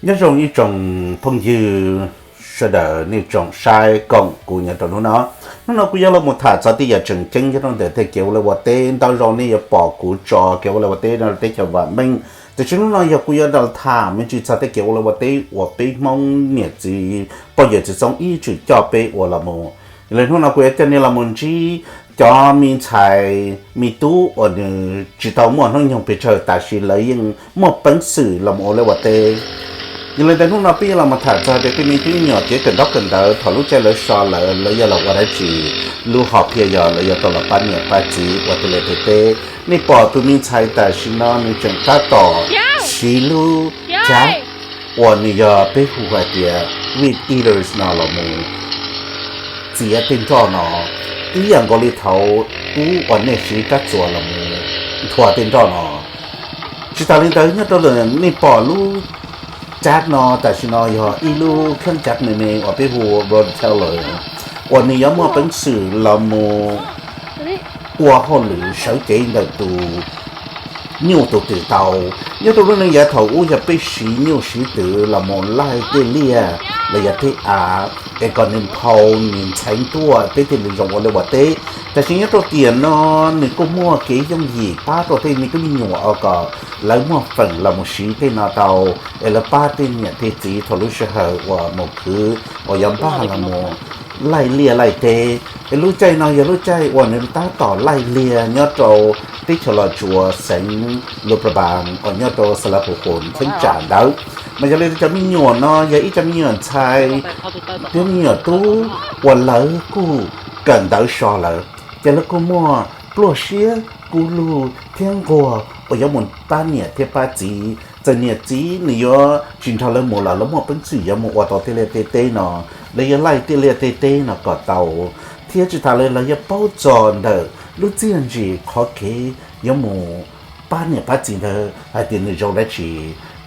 Nyob zoo ib tsoom phooj ywg sawv daws, nej tsoom saib koom kuv nyob rau hnub no. Hnub no kuv yuav los mus tham txog tej yam tseem ceeb nyob rau ntawm tej kev ua liaj ua teb. Ntau zaus nej yuav pom kuv tso kev ua liaj ua teb no teb chaws vam meej, tiam sis hnub no yog kuv yuav los tham me ntsis txog tej kev ua liaj ua teb uas peb Hmoob niam txiv poj yawm txwv txoob ib txwm coj peb ua los mus. Yog li hnub no kuv yuav coj nej los mus ntsib cov me ntxhais me tub uas nws tsis tau muaj hnub nyoog pes tsawg, tab sis lawv yeej muaj peev xwm los mus ua liaj ua teb. Yog li ntawd hnub no peb yuav los mus tham txog tias tej me tub me nyuam kev kawm ntaub kawm ntawv thaum lub caij lawv so lawm lawv yog los ua dab tsi, lub hom phiaj yog lawv yuav tau los pab niam pab txiv ua tej liaj tej teb. Nej pom tus me ntxhais tam sim no nws tseem tab tom siv lub cab uas nws yog peb hu hais tias weed eaters no los mus txiav tej nroj no, ib yam nkaus li thaum ub uas nej siv kab txuas los mus nthua tej nroj no. Tsis tas li ntawd nyob rau ntawm nej pom lub cab no tam sim no yog ib lub kheeb cab me me uas peb hu ua rototiller uas nws yuav muaj peev xwm los mus ua hauj lwm sawv cev ntawm tus nyuj tus twm tau. Nyob rau lub neej yav thaum ub yog peb siv nyuj siv twm los mus laij tej liaj los yog tej av es kom nws nphau nws ntxhais ntuaj peb thiaj li zoo ua liaj ua teb. Tab sis nyob rau tiam no nws kuj muaj kev yooj yim pab rau tej me tub me nyuam uas kom lawv muaj feem los mus siv tej no tau, es lawv pab tej niam tej txiv thaum lub sij hawm uas mus khwv uas yuav npaj los mus laij liaj laij teb. Es lub caij no yog lub caij uas nws tab tom laij liaj nyob rau teb chaws Los Tsuas xeev Luas Plas Npas uas nyob rau Xas Las Phus Khus cheeb tsam ntawd. Mas yog li cov me nyuam no yog ib cov me nyuam ntxhais thiab me nyuam tub uas lawv kuj kawm ntawv so lawm, ces lawv kuj muaj pluaj siab kub lug thiab nquag uas yuav mus pab niam thiab pab txiv. Txawm niam txiv nws yuav tsis nrog lawv mus los lawv muaj peev xwm yuav mus ua tau tej liaj tej teb no, lawv yuav laij tej liaj tej teb no kom tau. Thiab tsis tas li lawv yuav paub txog ntawm lub txiaj ntsim qhov kev yuav mus pab niam pab txiv ntawd hais tias nws zoo dab tsi.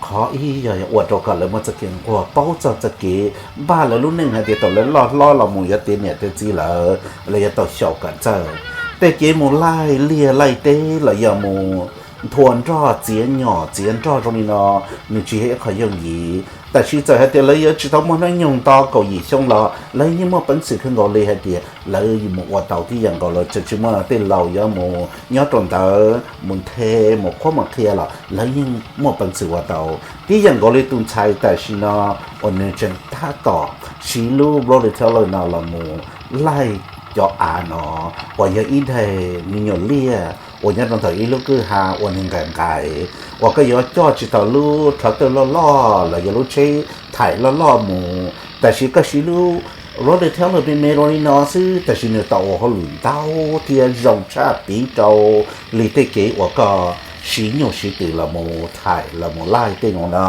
Qhov ib yog ua rau kom lawv muaj txoj kev nquag paub txog txoj kev npaj lawv lub neej hais tias thaum lawv loj hlob los mus yuav tiav niam tiav txiv lawm, lawv yuav tau xyaum kom txawj. Tej kev mus laij liaj laij teb los yog mus nthua nroj txiav nyom txiav nroj zoo li no, nws tsis yog ib qho yooj yim. Tab sis txawm hais tias lawv yuav tsis tau muaj hnub nyoog nto kaum yim xyoo los lawv yeej muaj peev xwm kawg nkaus li hais tias lawv mus ua tau tib yam nkaus lawm. Txawm tsis muaj tej laus yuav mus nyob rau ntawd mus nthe mus qhuab mus qhia los lawv yeej muaj peev xwm ua tau. Tib yam nkaus li tus ntxhais tam sim no uas nws tseem tab tom siv lub rototiller no los mus laij cov av no, uas yog ib daim me nyuam liaj uas nyob rau ntawm ib lub kwj ha uas nws nqaim nqaim, uas koj yuav coj tsis tau lub tractor loj loj los yog lub tsheb thaim loj loj mus, tab sis koj siv lub rototiller me me li no xwb, tab sis nws tau ua hauj lwm ntau thiab zoo tshaj piv rau li tej kev uas koj siv nyuj siv twm los mus thaim los mus laij tej no no.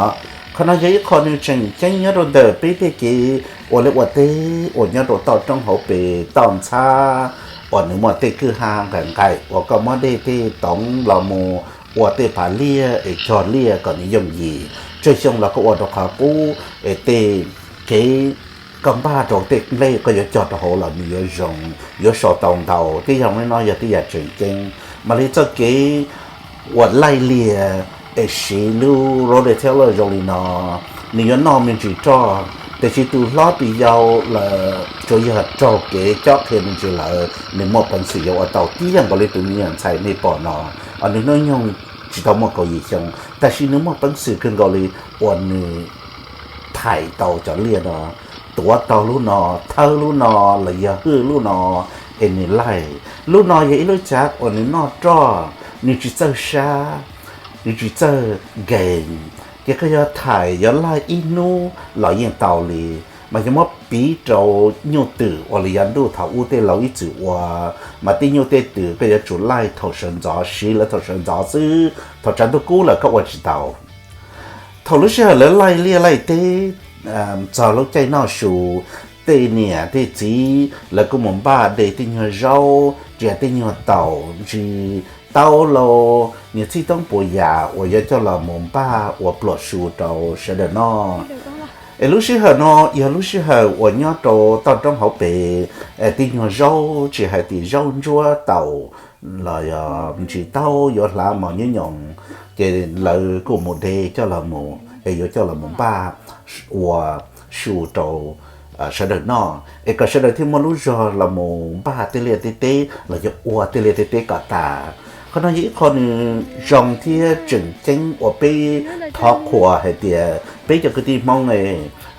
Qhov no yog ib qho nws tseem ceeb nyob rau ntawm peb tej kev ua liaj ua teb uas nyob rau toj roob hauv pes toj ntxhab uas nws muaj tej kwj ha nqaim nqaim uas koj muab dej tej toov los mus ua tej pas liaj es cog liaj kom nws yooj yim. Tsawg xyoo los koj ua rau qhov qub es tej kev koj npaj rau tej nplej koj yuav cog rau hauv los nws yuav zoo, yuav sau tau ntau. Tej yam li no yog tej yam tseem ceeb. Mas li txoj kev uas laij liaj es siv lub rototiller zoo li no, nws yuav noj me ntsis roj, tiam sis tus hlob tus yau los tsuas yog raug kev cob qhia me ntsis lawm nws muaj peev xwm yuav ua tau tib yam nkaus li tus me nyuam ntxhais nej pom no. Nws hnub nyoog tsis tau muaj kaum yim xyoo, tab sis nws muaj peev xwm kawg nkaus li uas nws thaim tau cov liaj no, tuav tau lub no, thawb lub no, los yog hwj lub no, es nws laij. Lub no yog ib lub cav uas nws noj roj, nws tsis txawj sab, nws tsis txawj nkees, ces koj yuav thaim yuav laij ib hnub los yeej tau li. Mas yog muab piv rau nyuj twm uas li yav ntuj thaum ub tej laus ib txwm ua, mas tej nyuj tej twm koj yuav tsum laij thaum sawv ntxov, siv lawv thaum sawv ntxov xwb, thaum tshav ntuj kub lawm koj ua tsis tau. Thaum lub sij hawm lawv laij liaj laij teb txog lub caij noj su, tej niam tej txiv lawv kuj mus npaj de tej nyuag zaub, ris tej nyuag taum ntsis, taub lauj, niag txhij toob puas yam uas yuav coj los mus npaj ua pluam su rau sawv daws noj. Es lub sij hawm no yog lub sij hawm uas nyob rau toj roob hauv pes, tej nyuag zaub tsis hais tias zaub ntsuab taum los yog ntsis taub yuav hlav mos nyob nyoos, ces lawv kuj mus de coj los mus es yuav coj los mus npaj ua su rau sawv daws noj, es kom sawv daws thiaj muaj lub zog los mus npaj tej liaj tej teb los yog ua tej liaj tej teb kom tas. Qhov no yog ib qho nws zoo thiab tseem ceeb uas peb thov qhuas hais tias peb cov kwv tij Hmoob,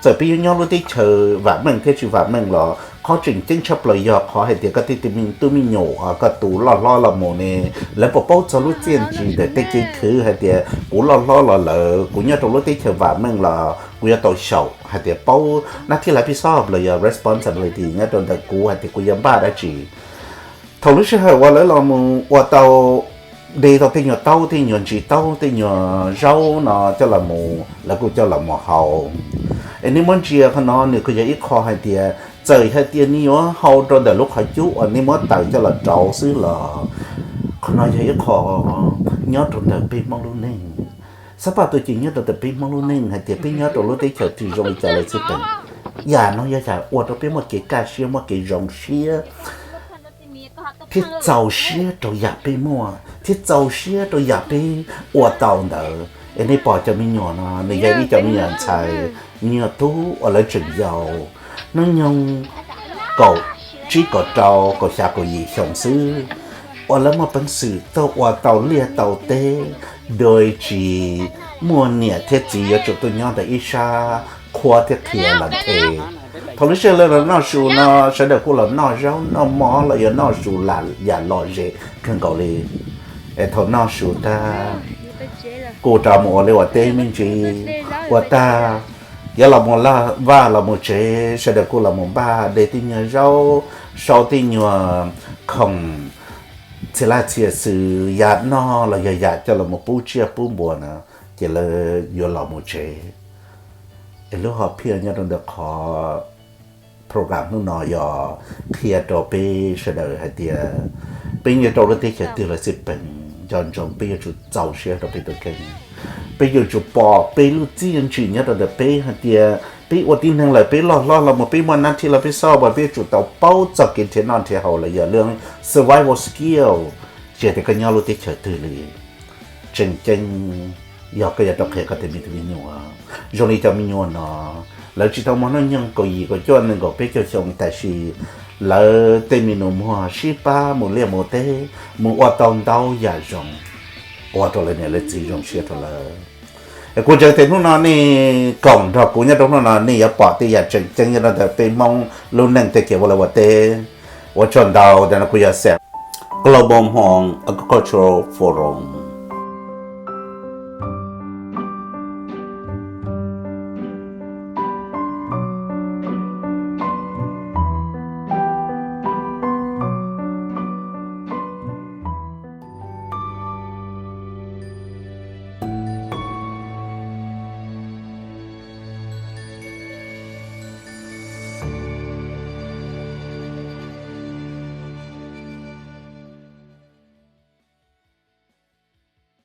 txawm peb yuav nyob lub teb chaws vam meej thiab tsis vam meej los qhov tseem ceeb tshaj plaws yog qhov hais tias koj tej tub me nyuam koj tus loj hlob los mus ne, lawv puas paub txog lub txiaj ntsig ntawm tej kev khwv hais tias kuv loj hlob los lawm, kuv nyob rau lub teb chaws vam meej los kuv yuav tau xyaum hais tias paub nab thib lav pib xob los yog responsibility nyob rau ntawm kuv hais tias kuv yuav npaj dab tsi. Thaum lub sij hawm uas lawv los mus ua tau, de tau tej nyuag taub, tej nyuag ntsis taub, tej nyuag zaub no coj los mus, lawv kuj coj los mus hau. Es nej muab ntsia qhov no nws kuj yog ib qho hais tias txawm hais tias nej yuav hau rau ntawm lub qhov cub uas nej muab taws coj los rauv xwb los qhov no yog ib qho nyob rau ntawm peb Hmoob lub neej. Xab paj tuaj ces nyob rau ntawm peb Hmoob lub neej hais tias peb nyob rau lub teb chaws twg zoo li cas lawm xwb teem, yam no yog yam ua rau peb muaj kev kaj siab, muaj kev zoo siab thiab txaus siab rau yam peb muaj thiab txaus siab rau yam peb ua tau ntawd. Es nej pom cov me nyuam no nws yog ib cov me nyuam ntxhais, me nyuam tub uas lawv tseem yau, hnub nyoog kaum tsib kaum rau kaum xya kaum yim xyoo xwb, uas lawv muaj peev xwm tuaj ua tau liaj tau teb, dua tsis muaj niam thiab txiv yuav tsum tuaj nyob ntawm ib sab qhuab thiab qhia los nthe. Thaum lub sij hawm lawv los noj su no sawv daws kuj los noj zaub noj mov los yog noj su yam lom zem kawg nkaus li. Es thaum noj su tag kuj rov mus ua liaj ua teb me ntsis, ua tag yuav los mus laj vaj los mus tsev sawv daws kuj los mus npaj de tej nyuag zaub, sau tej nyuag khoom, txhia laj txhia xwm yam noj los yog yam coj los mus pub tsiaj pub npua na, ces lawv yuav los mus tsev. Es lub hom phiaj nyob rau ntawm qhov program hnub no yog qhia rau peb sawv daws hais tias peb nyob rau lub teb chaws twg los xij peem, nco ntsoov peb yuav tsum txaus siab rau peb tus kheej. Peb yuav tsum pom peb lub txiaj ntsig nyob rau ntawm peb hais tias peb ua tib neeg lawm, peb loj hlob los mus peb muaj nab thib los peb xob uas peb yuav tsum tau paub txog kev nrhiav noj nrhiav haus los yog lub survival skill, tsis hais tias koj nyob lub teb chaws twg li. Tseem ceeb yog koj yuav rau qhia koj tej me tub me nyuam zoo li cov me nyuam no, lawv tsis tau muaj hnub nyoog kaum yim kaum cuaj nees nkaum peb caug xyoo tab sis lawv tej me nus muag sib pab mus liaj mus teb, mus ua tau ntau yam zoo, ua rau lawv niam lawv txiv zoo siab rau lawv. Es kuv ntseeg tias hnub no nej koom nrog kuv nyob rau hnub no nej yuav pom tej yam tseem ceeb nyob rau ntawm peb Hmoob lub neej tej kev ua liaj ua teb. Ua tsaug ntau, ntawm no kuv yog Sam, Global Hmong Agricultural Forum.